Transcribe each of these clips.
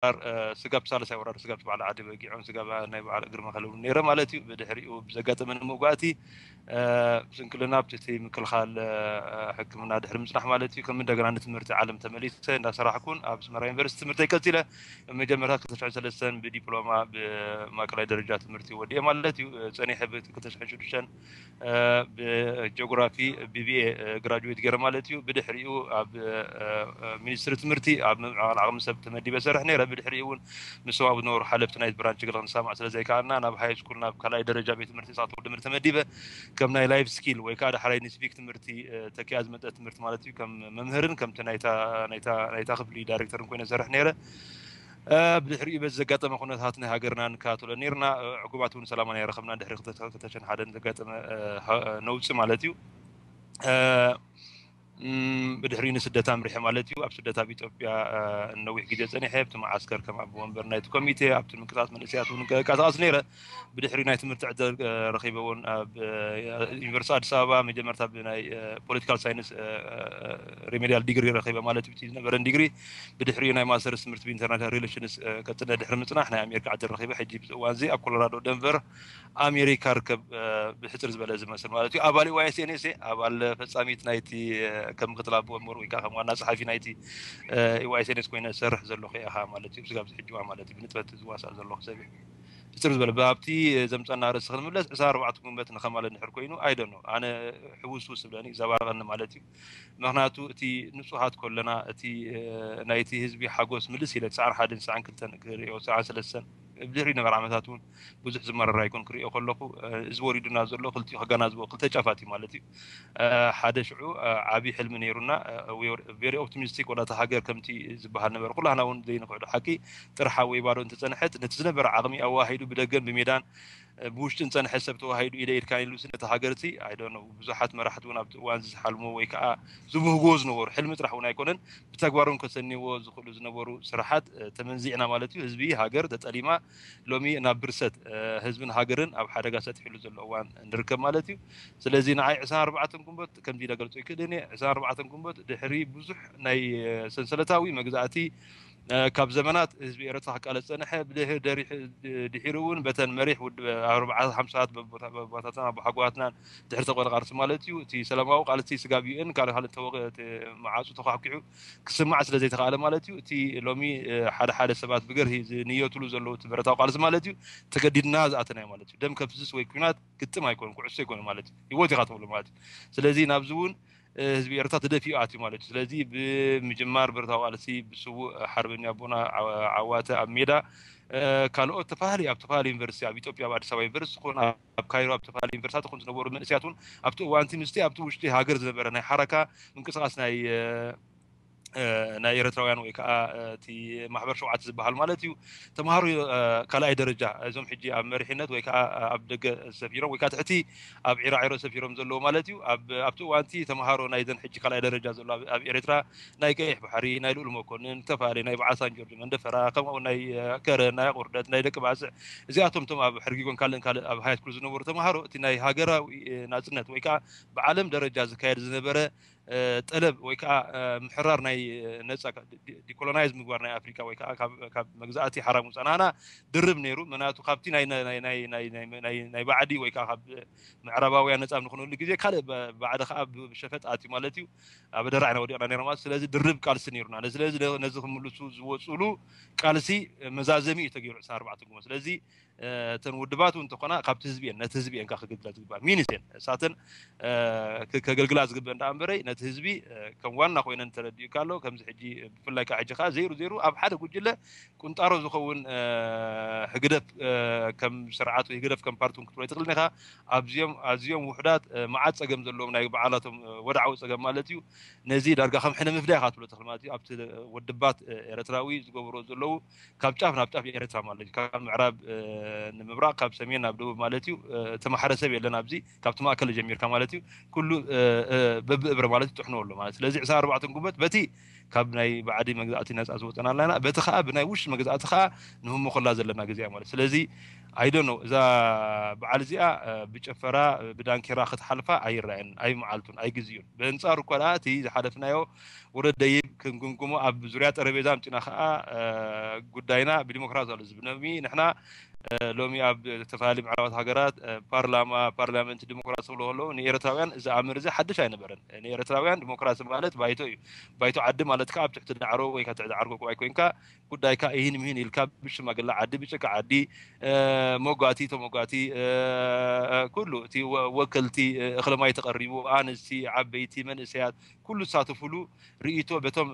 ወራር ስጋብ ሳልሳይ ወራር ስጋብ በዓል ዓዲ በጊዖም ስጋብ ናይ በዓል እግሪ መኸለሉ ነይረ ማለት እዩ። ብድሕሪኡ ብዘጋጠመኒ መጓእቲ ብስንክልና ኣብቲ ምክልኻል ሕክምና ድሕሪ ምፅናሕ ማለት እዩ ከም እንደገና ንትምህርቲ ዓለም ተመሊሰ እንዳሰራሕኩን ኣብ ኣስመራ ዩኒቨርሲቲ ትምህርተይ ቀፂለ። መጀመርታ ክልተ ሽሕን ሰለስተን ብዲፕሎማ ብማእከላይ ደረጃ ትምህርቲ ወዲኤ ማለት እዩ። ፀኒሐ ብ ክልተ ሽሕን ሽዱሽተን ብጂኦግራፊ ቢቢኤ ግራጁዌት ገይረ ማለት እዩ። ብድሕሪኡ ኣብ ሚኒስትሪ ትምህርቲ ኣብ ምምዕባል ዓቕሚ ሰብ ተመዲበ ሰርሕ ነይረ። ብድሕሪኡ እውን ምስኦም ኣብ ዝነበሩ ሓለፍቲ ናይቲ ብራንች ገለ ክንሰማማዕ ስለ ዘይከኣልና ናብ ሃይ ስኩል ናብ ካልኣይ ደረጃ ቤት ትምህርቲ ሳቶ ድምር ተመዲበ ከም ናይ ላይፍ ስኪል ወይ ከዓ ዳሕራይ ንሲቪክ ትምህርቲ ተኪኣ ዝመፀ ትምህርቲ ማለት እዩ። ከም መምህርን ከምቲ ናይታ ክፍሊ ዳይሬክተርን ኮይነ ሰርሕ ነይረ። ብድሕሪኡ በዚ ዘጋጠመ ኩነታት ናይ ሃገርና ንከታተሎ ነይርና። ዕጉባት እውን ሰላማና ይረኸብና ድሕሪ ክልተ ሽሕን ሓደን ዘጋጠመ ነውፂ ማለት እዩ። ብድሕሪኡ ንስደት ኣምሪሐ ማለት እዩ። ኣብ ስደት ኣብ ኢትዮጵያ ነዊሕ ግዜ ፀኒሐ ኣብቲ መዓስከር ከም ኣብ ወንበር ናይቲ ኮሚቴ ኣብቲ ምንቅስቃስ መንእሰያት እውን ቀሳቐስ ነይረ። ብድሕሪ ናይ ትምህርቲ ዕድል ረኺበ እውን ኣብ ዩኒቨርሲቲ ኣዲስ ኣበባ መጀመርታ ብናይ ፖለቲካል ሳይንስ ሪሜዲያል ዲግሪ ረኺበ ማለት እዩ። ዝነበረን ዲግሪ ብድሕሪኡ ናይ ማስተርስ ትምህርቲ ብኢንተርናሽናል ሪሌሽንስ ቀፅለ ድሕሪ ምፅናሕ ናይ ኣሜሪካ ዕድል ረኺበ። ሕጂ ብዚ እዋን እዚ ኣብ ኮሎራዶ ደንቨር ኣሜሪካ ርከብ። ብሕፅር ዝበለ ዝመስል ማለት እዩ። ኣባል ዋይስኤንኤስ ኣባል ፈፃሚት ናይቲ ከም ምክትል ኣቦ ወንበር ወይ ከዓ ከም ዋና ፀሓፊ ናይቲ ዋይስኤንኤስ ኮይነ ዝሰርሕ ዘለኹ ኢኻ ማለት እዩ። ስጋብ ሕጂ ማለት እዩ ብንጥፈት ዝዋሳእ ዘለኹ ሰብ ሕፅር ዝበለ ብኣብቲ ዘምፀና ርእሲ ክንምለስ ዕስራ ኣርባዕተ ጉንበት ንኸማለ ንድሕር ኮይኑ ኣይደኖ ኣነ ሕውስውስ ዝብለኒ ዘባርቐኒ ማለት እዩ። ምክንያቱ እቲ ንፁሃት ከለና እቲ ናይቲ ህዝቢ ሓጎስ ምልስ ኢለ ትስዓን ሓደን ትስዓን ክልተን ክሪኦ ትስዓን ሰለስተን ብድሕሪ ነበር ዓመታት እውን ብዙሕ ዝመረር ኣይኮን ክሪኦ ከለኹ እዚ ወሪዱና ዘሎ ክልቲኡ ከጋናዝቦ ክልተ ጫፋት እዩ ማለት እዩ። ሓደ ሽዑ ዓብዪ ሕልሚ ነይሩና ቬሪ ኦፕቲሚስቲክ ወላ እታ ሃገር ከምቲ ዝበሃል ነበር ኩላህና እውን ዘይንክሕዶ ሓቂ ጥርሓ ወይ ባዶ እንተፀንሐት ነቲ ዝነበረ ዓቕሚ ኣዋሂዱ ብደገን ብሜዳን ብውሽጥን ፀንሐ ሰብ ተዋሂዱ ኢደ ኢድካ ኢሉ ነቲ ሃገር እቲ ኣይደኖ ብዙሓት መራሕቲ እውን ኣብቲ እዋን ዝሓልሞ ወይ ከዓ ዝብህጎ ዝነበሩ ሕልሚ ጥራሕ እውን ኣይኮነን ብተግባሮም ከሰንዎ ዝኽእሉ ዝነበሩ ስራሓት ተመንዚዕና ማለት እዩ። ህዝቢ ሃገር ተጠሊማ ሎሚ ናብ ብርሰት ህዝብን ሃገርን ኣብ ሓደጋ ሰጢሕሉ ዘሎ እዋን ንርከብ ማለት እዩ። ስለዚ ንዓይ ዕስራን ኣርባዕተን ጉንበት ከምዚ ኢለ ገልጾ ይክእል እየ። ዕስራን ኣርባዕተን ጉንበት ድሕሪ ብዙሕ ናይ ሰንሰለታዊ መግዛእቲ ካብ ዘመናት ህዝቢ ኤረትራ ክቃለስ ዝጸንሐ ድሒሩ እውን በተን መሪሕ ውድብ ኣርባዓ ሓምሳት በቦታትና ኣቦሓጎታትናን ድሕሪ ተቆለ ቃልሲ ማለት እዩ እቲ ሰላማዊ ቃልሲ ስጋብ ዩኤን ካልእ ካልእ መዓፁ ተኳሕኪሑ ክስማዕ ስለ ዘይተኻእለ ማለት እዩ። እቲ ሎሚ ሓደ ሓደ ሰባት ብገርሂ ዝንየትሉ ዘለዉ እቲ ብረታዊ ቃልሲ ማለት እዩ ተገዲድና ዝኣተናዮ ማለት እዩ። ደም ከፍስስ ወይ ኩናት ግጥም ኣይኮነ ኩዕሶ ኣይኮነ ማለት እዩ። ህይወት ኢኻ ትብሉ ማለት እዩ። ስለዚ ናብዚ እውን ህዝቢ ኤርትራ ተደፊኡ ኣትዩ ማለት እዩ። ስለዚ ብምጅማር ብረታዊ ቃልሲ ብስዉእ ሓርበኛ ኣቦና ዓዋተ ኣብ ሜዳ ካልኦት ተፈላለዩ ኣብ ተፈላለዩ ዩኒቨርሲቲ ኣብ ኢትዮጵያ ኣብ ኣዲስ ኣበባ ዩኒቨርሲቲ ዝኾኑ ኣብ ካይሮ ኣብ ተፈላለዩ ዩኒቨርሲታት ዝኾኑ ዝነበሩ መንእስያት እውን ኣብቲ እዋንቲ ምስቲ ኣብቲ ውሽጢ ሃገር ዝነበረ ናይ ሓረካ ምንቅስቃስ ናይ ናይ ኤረትራውያን ወይ ከዓ እቲ ማሕበር ሸውዓተ ዝበሃል ማለት እዩ ተምሃሮ ካልኣይ ደረጃ እዞም ሕጂ ኣብ መሪሕነት ወይ ከዓ ኣብ ደገ ሰፊሮም ወይ ከዓ ትሕቲ ኣብ ዒራዒሮ ሰፊሮም ዘለዎ ማለት እዩ። ኣብቲ እዋንቲ ተምሃሮ ናይዘን ሕጂ ካልኣይ ደረጃ ዘሎ ኣብ ኤረትራ ናይ ቀይሕ ባሕሪ ናይ ልኡል መኮንን ዝተፈላለዩ ናይ በዓል ሳን ጆርጅ መንደፈራ ከምኡ ናይ ከረ ናይ ቁርደት ናይ ደቂ ባስዕ እዚኣቶም ቶም ኣብ ሕርጊጎን ካልእን ካልእ ኣብ ሃይ ስኩል ዝነበሩ ተምሃሮ እቲ ናይ ሃገራዊ ናፅነት ወይ ከዓ ብዓለም ደረጃ ዝካየድ ዝነበረ ጠለብ ወይ ከዓ ምሕራር ናይ ነፃ ዲኮሎናይዝ ምግባር ናይ ኣፍሪካ ወይ ከዓ ካብ መግዛእቲ ሓራም ውፃናና ድርብ ነይሩ። ምክንያቱ ካብቲ ናይ ባዕዲ ወይ ከዓ ካብ ምዕራባውያን ነፃ ንክነሉ ግዜ ካልእ ባዕዲ ከዓ ብሸፈጥ ኣትዩ ማለት እዩ። ኣብ ደራዕና ወዲቕና ነይረ ማለት ስለዚ ድርብ ቃልሲ ነይሩና። ስለዚ ነዚ ክምልሱ ዝወፅሉ ቃልሲ መዛዘሚ እዩ ተገይሩ ዕስራን ኣርባዕተን ጉማ ስለዚ እተን ውድባት እውን እንተኾና ካብቲ ህዝቢ እየን ነቲ ህዝቢ እየን ክግድላ ዝግባእ ሚኒስ እየን እሳተን ከገልግላ ዝግበእ እንዳ እምበረይ ነቲ ህዝቢ ከም ዋና ኮይነን ተረዲኡ ካሎ ከምዚ ሕጂ ብፍላይ ከዓ ሕጂ ከዓ ዘይሩ ዘይሩ ኣብ ሓደ ጉጅለ ቁንጣሮ ዝኸውን ህግደፍ ከም ስርዓት ወይ ህግደፍ ከም ፓርቲ እውን ክትብሎ ትኽእል ኢኻ ኣብዚኦም ኣዝዮም ውሕዳት መዓት ፀገም ዘለዎም ናይ በዓላቶም ወድዓዊ ፀገም ማለት እዩ። ነዚ ዳርጋ ከም ሕነ ምፍዳይ ኢኻ ትብሎ ትኽእል ማለት እዩ ኣብቲ ወድባት ኤረትራዊ ዝገብሮ ዘለዉ ካብ ጫፍ ናብ ጫፍ ኤረትራ ማለት እዩ ካብ ምዕራብ ንምብራቕ ካብ ሰሜን ናብ ደቡብ ማለት እዩ ተማሓረ ሰብ የለን ኣብዚ ካብቲ ማእከል ጀሚርካ ማለት እዩ ኩሉ በብእብረ ማለት ይጥሕኖ ኣሎ ማለት ስለዚ ዕስራን ኣርባዕተን ጉበት በቲ ካብ ናይ ባዕዲ መግዛእቲ ነፃ ዝወፀና ኣለና። በቲ ከዓ ብናይ ውሽጢ መግዛእቲ ከዓ ንህመኮላ ዘለና ግዜ ማለት። ስለዚ I don't know፣ እዛ በዓል እዚኣ ብጨፈራ ብዳንኬራ ክትሓልፋ ኣይረኣየን። ኣይ መዓልቱን ኣይ ግዜኡን። በንፃሩ እኳ ደኣ እቲ ዝሓለፍናዮ ወረደይብ ክንግምግሞ ኣብ ዙርያ ጠረጴዛ ኣምፂና ከዓ ጉዳይና ብዲሞክራሲ ኣሎ ዝብል ሎሚ ንሕና ሎሚ ኣብ ዝተፈላለዩ ምዕራባት ሃገራት ፓርላማ ፓርላመንት ዲሞክራሲ ክብሉ ከለዉ ንኤርትራውያን እዚ ኣምር እዚ ሓድሽ ኣይነበረን። ንኤርትራውያን ዲሞክራሲ ማለት ባይቶ እዩ። ባይቶ ዓዲ ማለት ከዓ ኣብ ትሕቲ ዳዕሮ ወይ ከዓ ትሕቲ ዓርኮ ክባይ ኮይንካ ጉዳይካ ይህን ምሂን ኢልካ ብሽማግለ ዓዲ ብጭቃ ዓዲ መጓቲ ተመጓቲ ኩሉ እቲ ወከልቲ እኽለማይ ተቐሪቡ ኣንስቲ ዓበይቲ መንእሰያት ኩሉ ዝሳተፉሉ ርእይቶ በቶም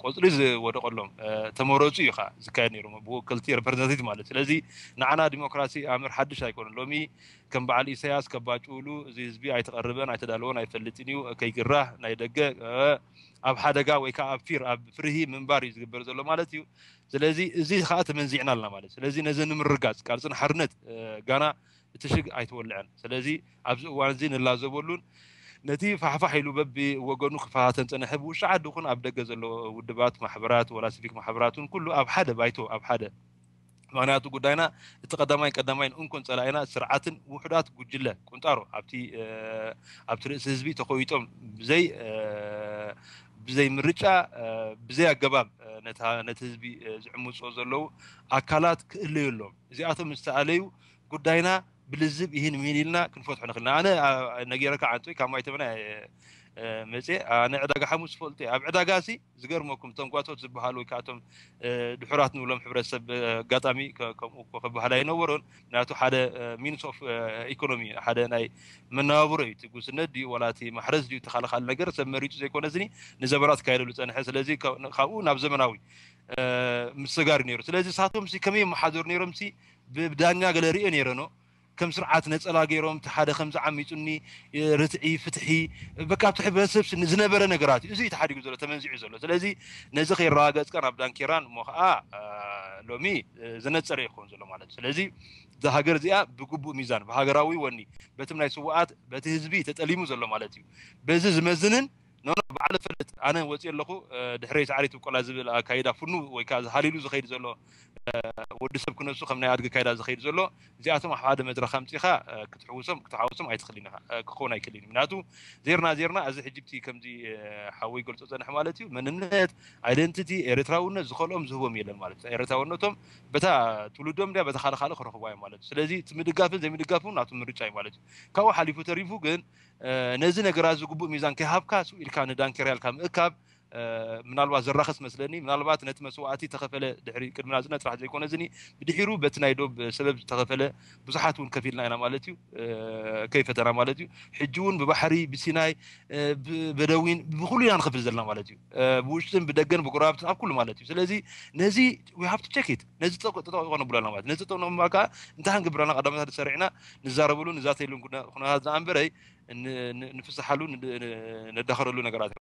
ቆፅሊ ዝወደቀሎም ተመረፁ እዩ ከዓ ዝካየድ ነይሩ። ብወከልቲ ሬፕሬዘንታቲቭ ማለት። ስለዚ ንዓና ዲሞክራሲ ኣምር ሓድሽ ኣይኮነን። ሎሚ ከም በዓል ኢሳያስ ከባጭውሉ እዚ ህዝቢ ኣይተቐርበን ኣይተዳለወን ኣይፈልጥን እዩ ከይግራህ ናይ ደገ ኣብ ሓደጋ ወይ ከዓ ኣብ ፊር ኣብ ፍርሂ ምንባር እዩ ዝግበር ዘሎ ማለት እዩ። ስለዚ እዚ ከዓ ተመንዚዕና ኣለና ማለት። ስለዚ ነዚ ንምርጋፅ ቃልስን ሓርነት ጋና እቲ ሽግ ኣይተወልዐን። ስለዚ ኣብዚ እዋን እዚ ንላዘበሉን ነቲ ፋሕፋሕ ኢሉ በቢ ወገኑ ክፈታተን ፀንሐ ብውሽጢ ዓዲ ኹን ኣብ ደገ ዘሎ ውድባት ማሕበራት ወላ ሲቪክ ማሕበራትን ኩሉ ኣብ ሓደ ባይቶ ኣብ ሓደ ምክንያቱ ጉዳይና እቲ ቀዳማይ ቀዳማይን እንኮን ፀላኢና ስርዓትን ውሑዳት ጉጅለ ቁንጣሮ ኣብቲ ኣብቲ ርእሲ ህዝቢ ተኮይጦም ብዘይ ብዘይ ምርጫ ብዘይ ኣገባብ ነቲ ህዝቢ ዝዕምፅዎ ዘለዉ ኣካላት ክእለዩ ኣለዎም። እዚኣቶም ዝተኣለዩ ጉዳይና ብልዝብ ይህን ምሂን ኢልና ክንፈትሖ ንኽእል። ኣነ ነጊረካ ዓንቶይ ካብ ማይተመና መፅየ ኣነ ዕዳጋ ሓሙስ ዝፈልጡ እየ። ኣብ ዕዳጋ ሲ ዝገርመኩም እቶም ጓቶት ዝበሃሉ ወይ ከዓ እቶም ድሑራት ንብሎም ሕብረተሰብ ኣጋጣሚ ከምኡ እኮ ክበሃል ኣይነበሮን። ምክንያቱ ሓደ ሚንስ ኦፍ ኢኮኖሚ ሓደ ናይ መነባብሮ እዩ። እቲ ጉስነት ድዩ ዋላ እቲ ማሕረስ ድዩ ተኻልኻል ነገር ሰብ መሪፁ ዘይኮነ ዝኒ ንዘመናት ካየደሉ ፀንሐ። ስለዚ ካብኡ ናብ ዘመናዊ ምስጋር ነይሩ። ስለዚ ሳቶም ሲ ከመይ የመሓደሩ ነይሮም ሲ ብዳኛ ገለ ርእዮ ነይረ ኖ ከም ስርዓት ነፀላ ገይሮም እቲ ሓደ ከም ዝዓሚፁኒ ርትዒ ፍትሒ በቃ ኣብቲ ሕብረተሰብ ዝነበረ ነገራት እዩ። እዚ እዩ ተሓዲጉ ዘሎ ተመንዚዑ ዘሎ። ስለዚ ነዚ ከይረጋገፅካ ናብ ዳንኬራን እሞ ከዓ ሎሚ ዝነፀረ ይኸውን ዘሎ ማለት እዩ። ስለዚ እዛ ሃገር እዚኣ ብግቡእ ሚዛን ብሃገራዊ ወኒ በትም ናይ ስዋኣት በቲ ህዝቢ ተጠሊሙ ዘሎ ማለት እዩ። በዚ ዝመዝንን ኖ ኖ በዓል ፈልጥ ኣነ ወፂ ኣለኹ ድሕረይ ሳዕሪ ትብቆላ ዝብል ኣካይዳ ፍኑ ወይ ከዓ ዝሃሊሉ ዝኸይድ ዘሎ ወዲ ሰብ ክነሱ ከም ናይ ኣድጊ ካይዳ ዝኸይድ ዘሎ እዚኣቶም ኣብ ሓደ መድረኽ ኣምፂኻ ክትሕውሶም ክትሓውሶም ኣይትኽእልን ኢኻ። ክኸውን ኣይክእልን ምክንያቱ ዜርና ዜርና እዚ ሕጅብቲ ከምዚ ሓወይ ገልፆ ፀንሕ ማለት እዩ መንነት ኣይደንቲቲ ኤርትራውነት ዝኸልኦም ዝህቦም የለን ማለት እዩ። ኤርትራውነቶም በታ ትውልዶም ድያ በታ ካልእ ካልእ ክረኽቦ እዮም ማለት እዩ። ስለዚ እቲ ምድጋፍን ዘይምድጋፍን ናቱ ምርጫ እዩ ማለት እዩ። ካብኡ ሓሊፉ ተሪፉ ግን ነዚ ነገራት ዝግቡእ ሚዛን ከይሃብካ ስው ኢልካ ንዳንኬራ ኢልካ ምእካብ ምናልባት ዘራኸስ መስለኒ ምናልባት ነቲ መስዋእቲ ተኸፈለ ድሕሪ ቅድሚ ናጽነት ጥራሕ ዘይኮነ ዝኒ ብድሒሩ በቲ ናይ ዶብ ሰበብ ዝተኸፈለ ብዙሓት እውን ከፊልና ኢና ማለት እዩ። ከይፈተና ማለት እዩ። ሕጂ እውን ብባሕሪ ብሲናይ ብበደዊን ብኩሉ ኢና ንኸፍል ዘለና ማለት እዩ። ብውሽጥን ብደገን ብጎረባብትን ኣብ ኩሉ ማለት እዩ። ስለዚ ነዚ we have to check it ነዚ ጠጠው ከነብሎ ኣለና ማለት ነዚ ጠጠው ንምባል ከዓ እንታይ ክንገብር ኣለና ቀዳሞት ሰሪዕና ንዛረብሉ ንዛተይሉን ኩነታት ዝኣንበረይ ንፍስሓሉ ነዳኸረሉ ነገራት